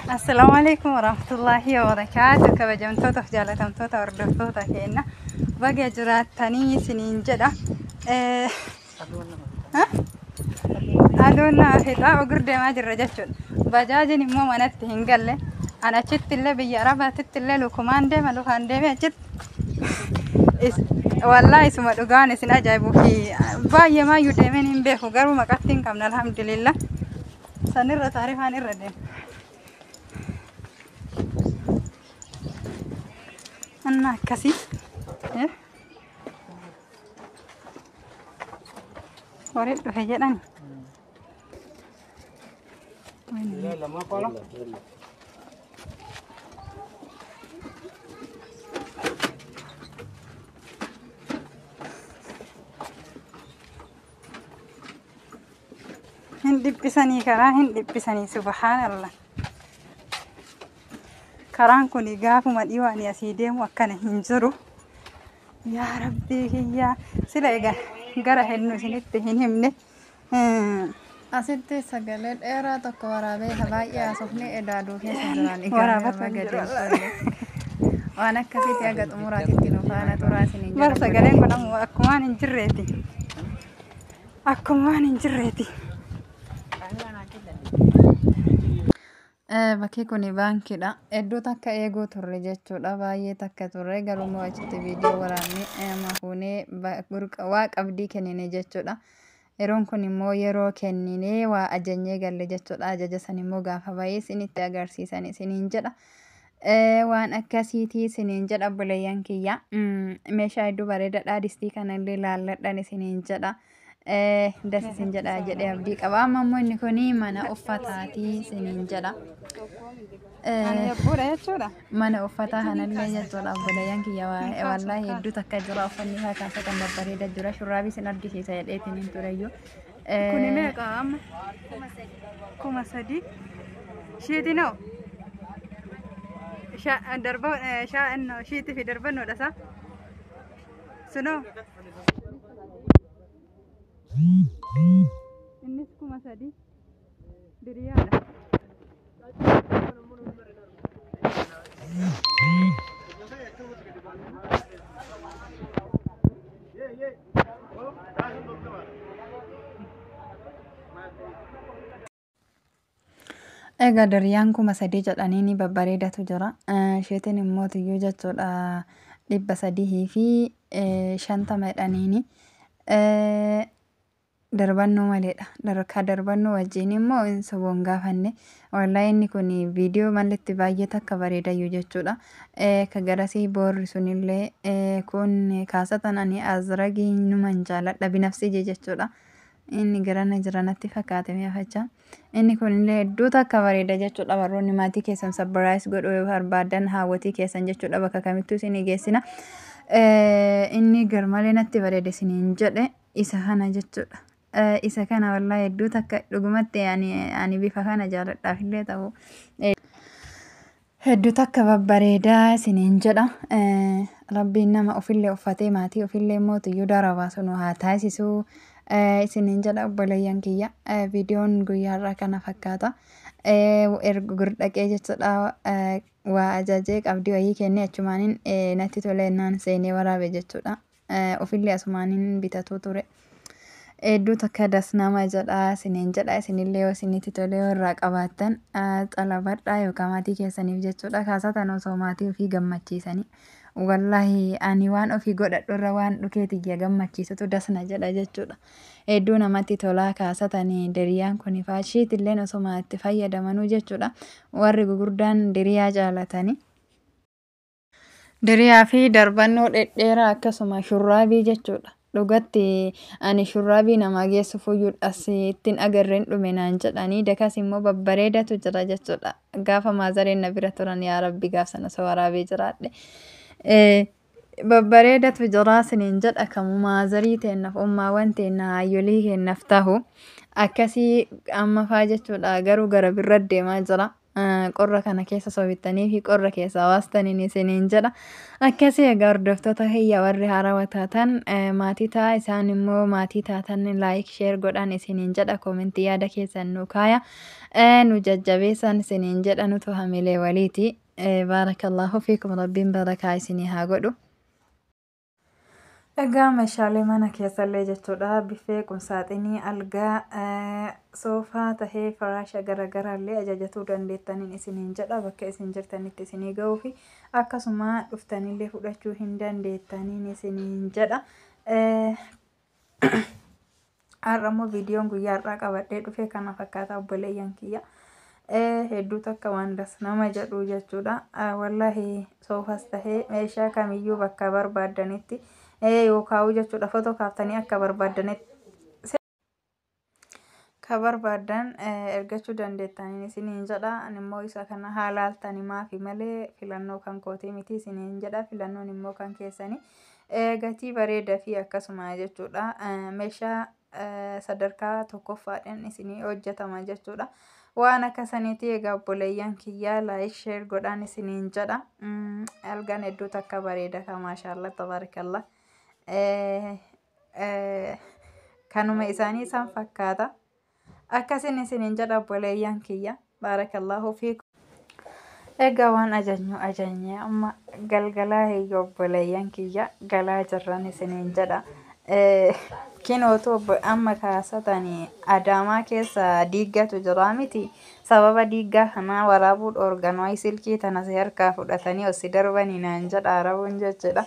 Assalaamu alaikum warahmatullaahi wabarakaatu. Kabajamtoota fi jaalatamtoota hordoftoota keenya baga jiraattanii isiniin jedha. Aduun nama fixaa ogur deemaa jirra jechuudha. Bajaajiin immoo manatti hin galle. An achitti illee biyya Arabaatitti illee lukumaan deema lukaan deemee achitti. Wallaahi isuma dhugaan isin ajaa'ibuu fi baay'ee maayyuu deemeen hin beeku garuu maqatti hin qabne alhamdulillah. Sanirra taarifaan irra deema. Anna akkasii. Horii dhufe jedhani. Hin dhiphisanii karaa hin dhiphisanii subhaanallah. Karaan kun gaafuma dhiyoo ani asii deemu akkana hin jiru. Yaa Rabbii kiyyaa sila egaa gara hennu isinitti hin himne. Asitti sagalee dheeraa tokko waraabee baay'ee haasofnee edaaduu keessa jiraan Waraabatu egaa hin jiru. gadi waan akkasitti haga xumuraatitti nu faana turaa isiniin Bar jedha. sagaleen kun ammoo akkumaan hin jirreeti. Akkumaan hin jirreeti. Bakki kun baankiidha. Iddoo takka eeguu turre jechuudha. Baay'ee takka turre garuu immoo achitti viidiyoo waraabnee mafuunee waa qabdii kennine jechuudha. Yeroon kun immoo yeroo kenninee waa ajajnee galle jechuudha. Ajaja san immoo gaafa bahee isinitti agarsiisan isiniin jedha. Waan akkasiitii isiniin jedha obboleeyyan kiyya. Meeshaa hedduu bareedaadha. Distii kanallee laalladhan isiniin jedha. Das isin jedha jedhee abdii qaba. Amma immoo inni kun mana uffataatii isiniin jedha. Ani yabbuudha jechuudha. Mana uffataa kanallee jechuudha obboleeyyan kiyya wallaahi hedduu takka jira uffanni isaa kaasatan babbareeda jira shurraabii isin argisiisa jedheetiin hin tureyyuu. Kuni meeqa amma? 3000. Shiitinoo? Darba shiitii fi darbannoodha isaa. Sunoo? Innis 3000. Diriyaadha. Egaa diriyaan 3000 jedhanii ni babbareedatu jira. Isheetiin immoo tiyyuu jechuudha 350 jedhaniini. Darbannoo maleedha. Ka darbannoo wajjin immoo hin soboon gaafanne. Wallaahi inni kun viidiyoo mallitti baay'ee takka bareedayyuu jechuudha. Ka garasii boorri sunillee kun kaasatan ani azragii numan jaaladha binafsije jechuudha. Inni garana jira natti fakkaate mi'aafachaa. Inni kunillee hedduu takka bareeda jechuudha. Warroonni maatii keessan sabiraayis godhuu yoo barbaadan haawwatii keessan jechuudha bakka kamittuu isinii geessina. Inni garmalee natti bareeda isiniin jedhe isa kana jechuudha. Isa kana wallaahi hedduu takka dhugumatti ani bifa kana jaaladhaaf illee ta'u. Hedduu takka babbareedaa isiniin jedha. Rabbiin nama ofillee uffatee maatii ofillee immoo tiyyuu dara baasu nu haa taasisu. Isiniin jedha obboleeyyan kiyya. Viidiyoon guyyaa har'aa kana fakkaata. Erga gurdhaqee jechuudha waa ajajee qabdii wayii kennee achumaaniin natti tolee naan seenee waraabe jechuudha. Ofillee asumaaniin bitatuu ture. Hedduu takka das nama jedha isiniin jedha isinillee yoo isinitti tolee yoo irraa qabaattan xalabadhaa yookaan maatii keessaniif jechuudha. Kaasatan osoo maatii ofii gammachiisanii. Wallaahi ani waan ofii godhadhu irra waan dhukee tiyya gammachiisutu dasna jedha jechuudha. Hedduu namatti tolaa kaasatanii diriyaan kun faashiitilleen osoo itti fayyadamanuu jechuudha. Warri gurguddaan diriyaa jaalatanii. Diriyaa fi darbannoo dhedheeraa akkasuma shurraabii jechuudha. Dhugatti ani shurraabii namaa geessu fuyyuudhas ittiin agarreen dhume naan jedhanii dakas immoo babbareedatu jira jechuudha. Gaafa maazareen na bira turan yaa Rabbi gaaf sana osoo waraabee jiraadhe. Babbareedatu jira isiniin jedha kamu maazarii teennaaf ummaawwan teenna hayyolii keennaaf tahu akkasii amma faa jechuudha garuu gara birra deemaa jira. Qorra kana keessa sobittanii fi qorra keessaa baastaniin isiniin jedha. Akkasii egaa hordoftoota kiyya, warri haarawaa taatan maatii ta'a, isaan immoo maatii taatan like, share godhaan isiniin jedha. Koomentii yaada keessan nu kaaya, nu jajjabeessan isiniin jedha. Nutu hamilee waliiti. Baarakallahu fiikum, rabbiin barakaa isinii haa godhu. Egaa meeshaalee mana keessallee jechuudha, biffee, qumsaaxinii, algaa, soofaa tahee firaasha garaagaraallee ajajatuu dandeettaniin isiniin jedha. Bakka isin jirtanitti isinii ga'uu fi akkasuma dhuftanillee fudhachuu hin dandeettaniin isiniin jedha. Har'a immoo viidiyoon guyyaa har'aa qabadhee dhufe kana fakkaata, obboleeyyan kiyya. Hedduu takka waan das nama jedhu jechuudha. Wallaahi soofas tahee meeshaa kamiyyuu bakka barbaaddanitti yookaan jechuudha footoo kaaftanii akka barbaaddanitti ka barbaaddan ergachuu dandeettaniin isiniin jedha. Ani immoo isa kana haa laaltanii maafi malee filannoo kan kootii miti isiniin jedha. Filannoon immoo kan keessanii. Gatii bareedaa fi akkasuma jechuudha. Meeshaa sadarkaa tokkoffaadhaan isinii hojjetama jechuudha. Waan akka saniiti egaa obboleeyyan kiyyaa, like, share godhaan isiniin jedha. Algaan hedduu takka bareeda ka, maashaallah tabarakallah. Kanuma isaanii isaan fakkaata. Akkasin isiniin jedha, obboleeyyan kiyya. Baarakallahu fiikum. Egaa waan ajajnu ajajnee amma galgalaa eeyyoo, obboleeyyan kiyya, galaa jirran isiniin jedha. Kinootu amma kaasatanii Adaamaa keessa diiggatu jira miti. Sababa diiggaa kanaa waraabuu dhoorgan, wayi silkii tana si harkaa fudhatanii osi darbanii naan jedha arabuun jechuudha.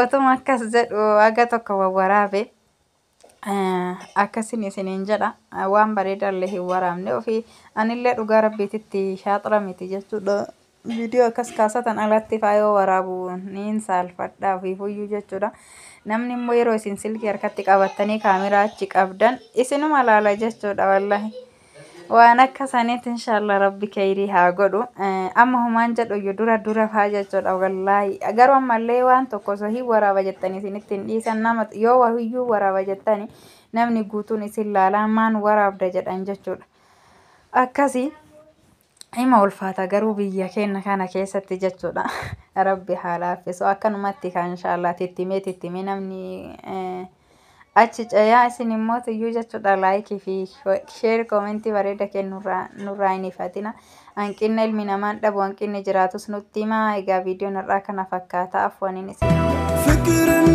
Otuma akkas jedhu haga tokko wawwaraabe. Akkasin isiniin jedha. Waan bareedaallee hin waraabne ofii anillee dhugaa rabbiititti shaaxira miti jechuudha. Viidiyoo akkas kaasatan alatti faayoo waraabu niin saalfadha ofiifuyyuu jechuudha. Namni immoo yeroo isin silkii harkatti qabattanii kaameraa achi qabdan isinuma laala jechuudha, wallahi. Waan akka saniitti inshaallah rabbi khayrii haa godhu. Amma humaan jedhu iyyuu dura dura faa jechuudha, wallaahi. Garuu ammallee waan tokko osoo hin waraaba jettanii isinitti hin dhiisan. Nama yoo wahiyyuu waraaba jettanii namni guutuun isin laalaa maan waraabda jedhan jechuudha. Akkasii hima ulfaata garuu biyya keenya kana keessatti jechuudha. Rabbi haa laaffisu. Akkanumatti kan inshaallah tittimee tittimee namni achi ce'aa. Isin immoo tuyyuu jechuudha like fi share, koomentii bareeda kennurraa nurraa hin ifatina. Hanqinna ilmi namaan dhabu, hanqinni jiraatus nutti himaa. Egaa viidiyoon har'aa kana fakkaata, afwaniin isin. ፍቅርን